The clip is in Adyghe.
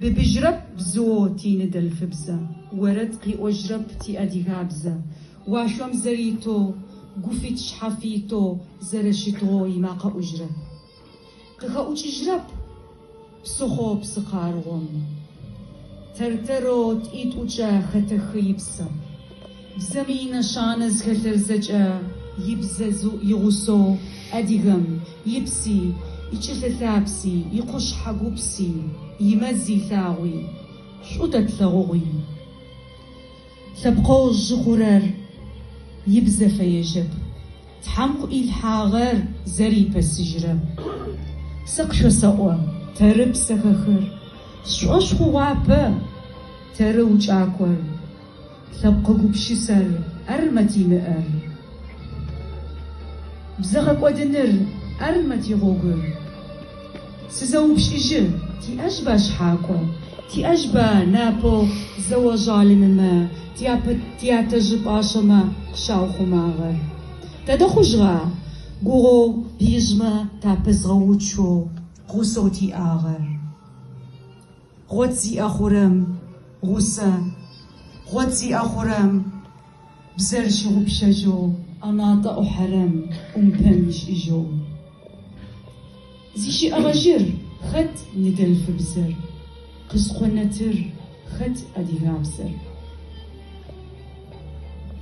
Быбыжьырэп бзыоу тиныдэлъфыбзэ, Орэд къыӏожьырэп тиадыгабзэ. Уашъом зэритэу, гуфит-шъхьафитэу Зэрэщытыгъэу имакъэ ӏужьырэп. Къыхэӏукӏыжьырэп псыхъоу псы къаргъом. Тэр-тэрэу тӏитӏукӏэ хэтэхы ипсэ. Бзэм инэшанэ зыхэлъыр зэкӏэ ибзэ игъусэу адыгэм ипси, ичӏылъэ лъапси, икъушъхьэ гупси, имэз илъагъуи шӏу тэ тлъэгъугъи. Лъэпкъэу жъы хъурэр ибзэ фэежьэп. Тхьэм къыӏуилъхьагъэр зэрипэсыжьырэп. Сэ къышъосэӏо, тэры псэхэхыр, сшӏошъ хъугъапэ, тэры укӏакӏор, лъэпкъ гупшысэр армэ тимыӏэр. Бзэ гъэкӏодыныр армэ тигъогур. Сызэупчӏыжьы, тиӏэжьба шъхьакӏо, тиӏэжьба напэу зэо жъалымымэ тятэжъы пӏашъэмэ къыщаухъумагъэр? Тэдэ хъужьыгъа гугъоу пыижъмэ тапэзгъэуцоу гъусэу тиӏагъэр? Гъот зиӏэ хъурэм гъусэ, гъот зиӏэ хъурэм бзэр щыгъупшэжьэу, ӏэнатӏэ ӏухьэрэм ӏумпэм ишӏыжьэу. Зищыӏэгъэжьыр хэт ныдэлъфыбзэр, къызкъонэтыр хэт адыгабзэр?